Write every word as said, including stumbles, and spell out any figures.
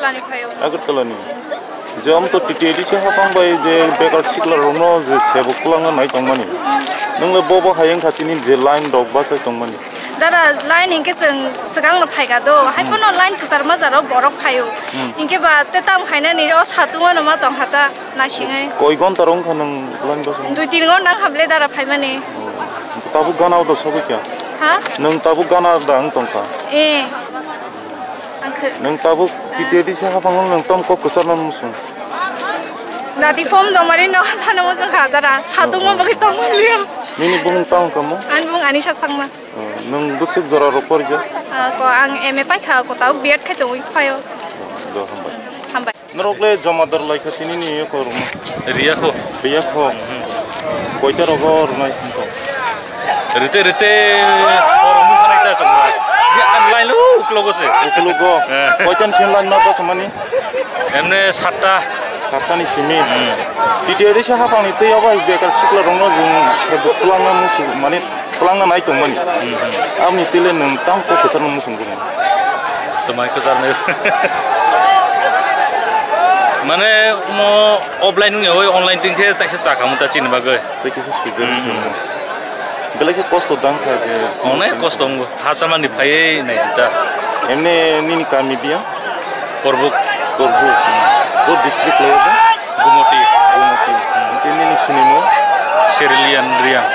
Agartala ni. Je am to T T A D C hapang bai je bekar sikla rokno je sebo kwlangna nai tongmani. Nwngle bo bo hayeng kha tini je line rok bachai tongmani. Dara line hinkhe chwng swkang no phaikha do. Hai pono line kwchar majaro borok phaio. Hinkhe ba te tam khainani o satung ano ma tong hata naisingwi. Koi gonta rong kha nang line bachai? Dui tin gonta wngkha ble dara phaimani. Tabuk gana o da sogwi kha? Ha? Nang tabuk gana da ang tongkha? Eh. Ang khe. Nang tabuk T T A D C hapang nang tam kok kwchar nang musung. Nati form jomari no thano musung kha dara. Satung mo bagwi tong liya. Nini bung tang kamo? An bung ani sasang ma. Nang bwswk jora rok porja? Ah, ko ang M A paikha, ko tabuk B Ed khai tongwi phaio. Do hambai. Hambai. Norok le jomadar lai kha tini ni yoko rung. Riya kho. Riya kho. Koita rogo runai kho. Rite rite, o rung khanai ta chongma. Si an line lo uklogo se. Uklogo. Eh. Koita ni sin line ma bachmani? Emne satta. Satta ni simi. T T A D C hapang ni tei obo bekar sikla rungno jung se twlangna musu mani. Kwlangna nai tongmani. Aboni tele nwng tang kok kwchar nang musung bwrwi. Twmai kwchar nai. Mane mo offline wngya oi online tin khe taisa chakha muta chini bagwi. Tei kisa sujak belai khe kosto dang kha je. Onek kosto wngbo. Hachamani phaiwi nai ta. Emne nini kami biya? Korbuk. Korbuk. Bo district le ba? Gumoti. Gumoti. Tei nini sinimo? Serilian Riang.